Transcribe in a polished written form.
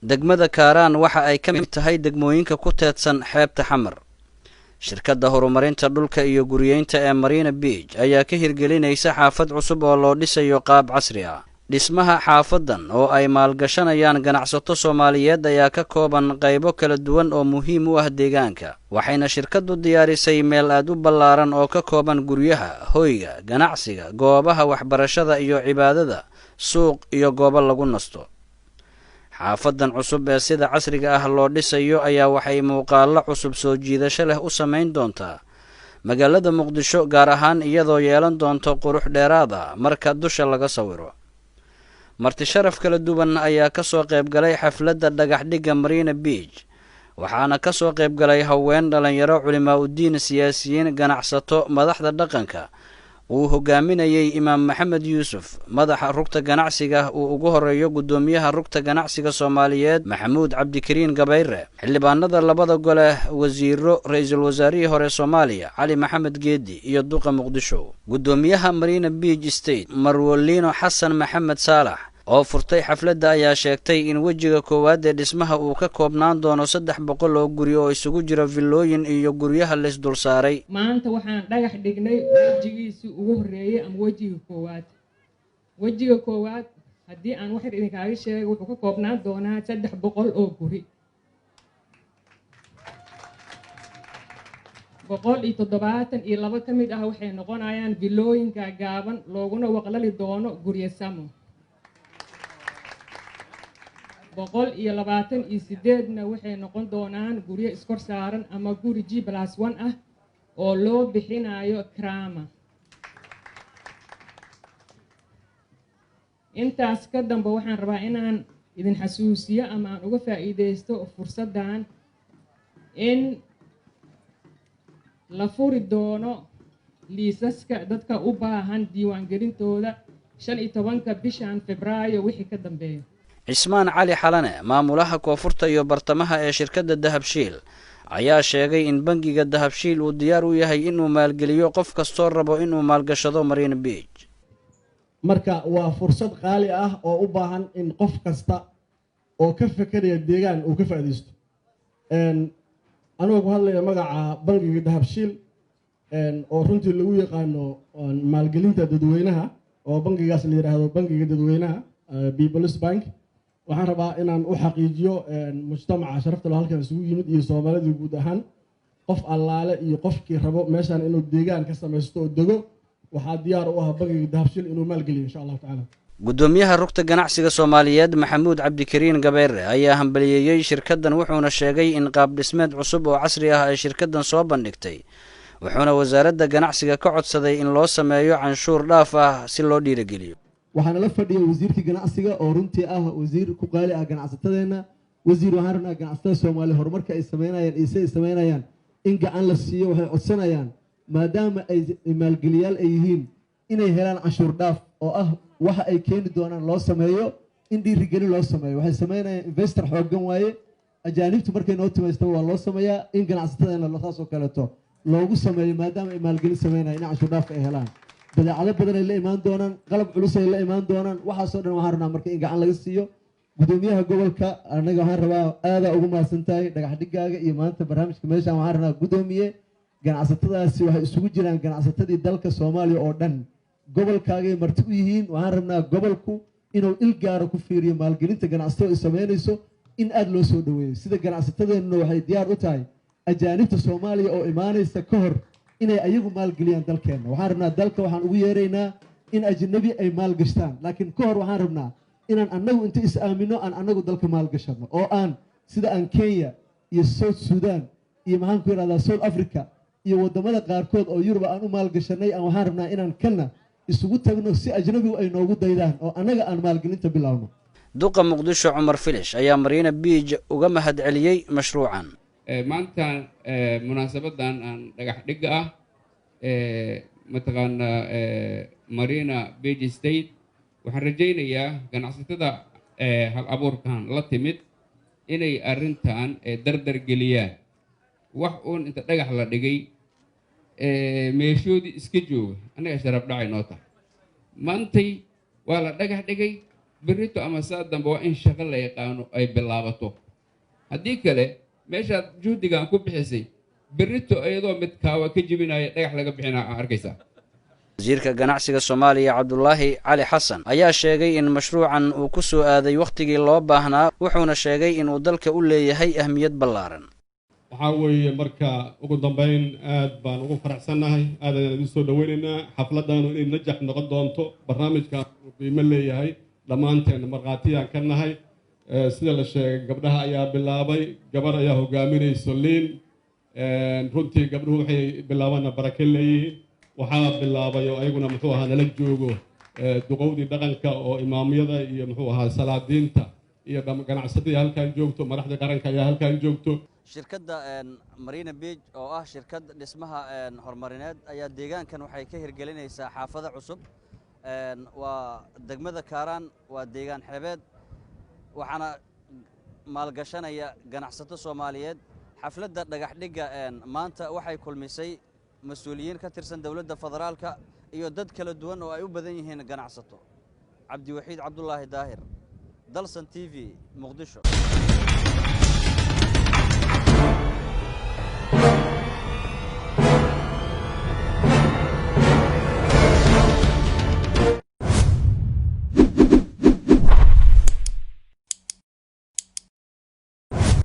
Degmada Kaaraan waxa ay ka mid tahay degmooyinka ku teedsan xeebta Xamar. Shirkadda horumarinta dhulka iyo guriyeynta ee Marina Beach ayaa ka hirgelinaysa xaafad cusub oo loo dhisayo qaab casri ah. Dhismaha xaafadan oo ay maalgashanayaan ganacsato Soomaaliyeed ayaa ka kooban qaybo kala duwan oo muhiim u ah deegaanka, waxayna shirkaddu diyaarisay meel aad u ballaaran oo ka kooban guryaha, hoyga, ganacsiga, goobaha waxbarashada iyo cibaadada, suuq iyo goobo lagu nasto. Xaafadan cusub ee sida casriga ah loo dhisayo ayaa waxay muuqaallo cusub soo jiidasho leh u samayn doontaa magaalada Muqdisho, gaar ahaan iyadoo yeelan doonto qurux dheeraad ah marka dusha laga sawiro. Marti sharaf kala duwan ayaa ka soo qayb galay xafladda dhagax dhigga Marina Beach, waxaana ka soo qayb galay haween, dhalinyaro, culimaa udiin, siyaasiyiin, ganacsato, madaxda dhaqanka uu hogaaminayey Imaam Maxamed Yuusuf, madaxa rugta ganacsiga uu ugu horeeyo guddoomiyaha rugta ganacsiga Soomaaliyeed Maxamuud Cabdikariin Gabayre, xildhibaanada labada gole, wasiiro, ra-iisul wasaarihii hore Soomaaliya Cali Maxamed Geedi iyo duqa Muqdisho. Guddoomiyaha Marina Beach State Marwolino Xasan Maxamed Saalax oo furtay xafladda ayaa sheegtay in wejiga koowaad ee dhismaha uu ka koobnaan doono 300 oo guri oo isugu jira villooyin iyo guryaha laysdul saaray. Maanta waxaan dhagax dhignay wejigiisii ugu horreeyey ama wejiga koowaad. Wejiga koowaad haddii aan wax yar idinkaaga sheego, wuxuu ka koobnaan doonaa 300 oo guri, 172 ka mid ah waxay noqonayaan villooyinka gaaban looguna waqlali doono guryo samo, 128-na waxay noqon doonaan guryo iskor saaran ama guri G+1 ah oo loo bixinayo Krama. Intaas ka dambe waxaan rabaa inaan idin xasuusiyo ama aan uga faa'iidaysto fursaddan in la furi doono liisaska dadka u baahan diiwaangelintooda 15-ka bishan Febraayo wixii ka dambeeya. Cismaan Cali Xalane, maamulaha koonfurta iyo bartamaha ee shirkadda Dahabshiil, ayaa sheegay in bangiga Dahabshiil uu diyaar u yahay inuu maalgeliyo qof kastoo rabo inuu maalgashado Marina Beach. Marka waa fursad qaali ah oo u baahan in qof kasta oo ka fekeraya deegaan uu ka faa'iidaysto. Anigoo ku hadlaya magaca bangiga Dahabshiil oo runtii lagu yaqaano maalgelinta dadweynaha, oo bangigaas la yidhaahdo bangiga dadweynaha, People's Bank, waxaan rabaa inaan u xaqiijiyo mujtamaca sharafta loo halkan isugu yimid iyo Soomaalida guud ahaan, qof allaale iyo qofkii rabo meeshaan inuu deegaan ka samaysto oo dego, waxaa diyaar u ah bangiga Dahabshiil inuu maalgeliyo, insha Allahu tacala. Guddoomiyaha rugta ganacsiga Soomaaliyeed Maxamuud Cabdikariin Gabayre ayaa hambaliyeeyey shirkaddan, wuxuuna sheegay in qaab dhismeed cusub oo casri ah ay shirkaddan soo bandhigtay, wuxuuna wasaaradda ganacsiga ka codsaday in loo sameeyo canshuur dhaaf ah si loo dhiirigeliyo. Waxaana la fadhiya wasiirkii ganacsiga oo runtii ah wasiir ku qaali ah ganacsatadeenna. Wasiir, waxaan rabnaa ganacsatada Soomaaliya horumarka ay sameynayaan iyo si ay sameynayaan in gacan la siiyo. Waxay codsanayaan, maadaama ay maalgeliyaal ay yihiin, inay helaan canshuur dhaaf oo ah waxa ay keeni doonaan loo sameeyo, in dhiirigelin loo sameeyo. Waxay sameynayaan investor xooggan waaye, ajaanibtu markay noo timaystaba waa loo sameeyaa. In ganacsatadeena saas oo kaleeto loogu sameeyo, maadaama ay maalgelin sameynayaan, in canshuur dhaafka ay helaan. Badeecado badan ay la imaan doonaan, qalab culus ay la imaan doonaan, waxaasoo dhan waxaan rabnaa marka in gacan laga siiyo. Gudoomiyaha gobolka, anaga waxaan rabaa aadaa ugu mahadsan tahay dhagax dhigaaga iyo maanta barnaamijka meeshaan. Waxaan rabnaa, gudoomiye, ganacsatadaasi waxay isugu jiraan ganacsatadii dalka Soomaaliya oo dhan, gobolkaagay marti u yihiin. Waxaan rabnaa gobolku inuu il gaaro ku fiiriyo maalgelinta ganacsatada ay sameynayso, in aada loo soo dhaweeyo. Sida ganacsatadeennuna waxay diyaar u tahay ajaanibta Soomaaliya oo imaanaysa ka hor inay ayagu maalgeliyaan dalkeenna. Waxaan rabnaa dalka waxaan ugu yeeraynaa in ajnabi ay maalgashtaan, laakiin ka hor waxaan rabnaa inaan annagu inta is aamino aan annagu dalka maalgashano, oo aan sida aan Kenya iyo South Sudan iyo maxaan ku yidhahdaa South Africa iyo waddamada qaarkood oo Yuruba aan u maalgashanay aan waxaan rabnaa inaan kana isugu tagno si ajnabigu ay noogu daydaan oo annaga aan maalgelinta bilowno. Duqa Muqdisho Cumar Filish ayaa Marina Beach uga mahad celiyey mashruucan. Maanta munaasabadan aan dhagax dhigga ah mataqaanaa Marina Beach State, waxaan rajaynayaa ganacsatada hal abuurkan la timid inay arrintan dardar geliyaan. Wax uun inta dhagax la dhigay meeshoodii iska jooga annaga sharaf dhacay noo tahay. Maantay waa la dhagax dhigay. Berrito ama saa dambe waa in shaqo la yaqaano ay bilaabato. Haddii kale meeshaad juhdigan ku bixisay, berrito iyadoo mid kaawa ka jebinaya dhagax laga bixinaa aa arkaysaa. Wasiirka ganacsiga Soomaaliya Cabdulaahi Cali Xasan ayaa sheegay in mashruucan uu ku soo aaday wakhtigii loo baahnaa, wuxuuna sheegay inuu dalka u leeyahay ahmiyad ballaaran. Waxaa weeye, marka ugu dambeyn aad baan ugu faraxsannahay, aad ayaan idin soo dhaweynaynaa. Xafladdaanu inay najax noqon doonto, barnaamijkaan uu qiimo leeyahay, dhammaanteen markhaatiyaan ka nahay. Sida la sheegay, gabdhaha ayaa bilaabay, gabar ayaa hogaaminayso liin. Runtii gabdhuhu waxay bilaabaanna barake leeyihiin. Waxaa bilaabay oo ayaguna muxuu ahaa nala joogo duqowdii dhaqanka oo imaamyada iyo muxuu ahaa salaadiinta iyo ganacsatada halkan joogto, madaxda qaranka ayaa halkan joogto. Shirkadda Marina Beach oo ah shirkad dhismaha horumarineed ayaa deegaankan waxay ka hirgelinaysaa xaafado cusub. Waa degmada Kaaraan, waa deegaan xeebeed, waxaana maalgashanaya ganacsato Soomaaliyeed. Xafladda dhagaxdhigga maanta waxay kulmisay mas-uuliyiin ka tirsan dowladda federaalka iyo dad kala duwan oo ay u badan yihiin ganacsato. Cabdiwaxiid Cabdulaahi Daahir, Dalsan TV, Muqdisho.